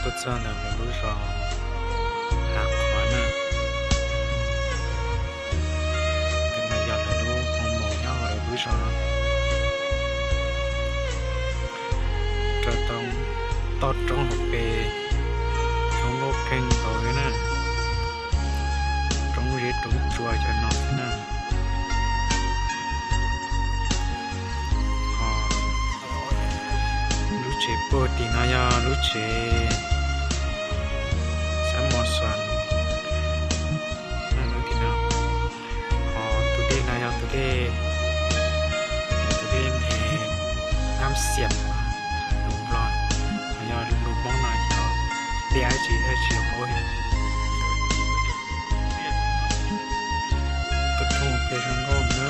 Tuaj txog ntawm lawv lub zos Hav Qhuav na. Ntawm no yog lawv lub hoo maum nyob hauv lawv lub zos. Rau tau toj roob hauv pes, roob loj kheej nkaus li na. Roob zeb roob tsua cov no xwb na. Ho lub tsev puag tim no yog lub tsev xab mos xuas. Ho tus dej no yog tus dej, tus dej Nab Xiam, lus Nplog, ho yog lus Hmoob no yog dej dab tsi thiaj tsis paub. Tuaj roob pem zoo nkauj na,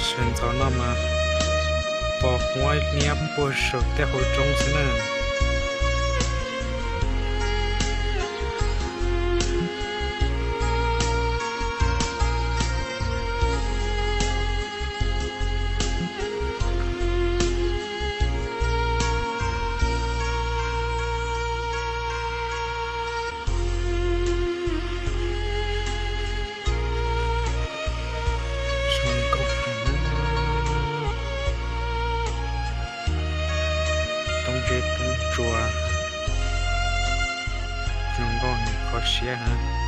sawv ntxov no mas pos huab liab puag saum tej hauv roob xwb na. Zoo nkauj heev na. Roob zeb roob tsua, zoo nkauj heev kho siab heev.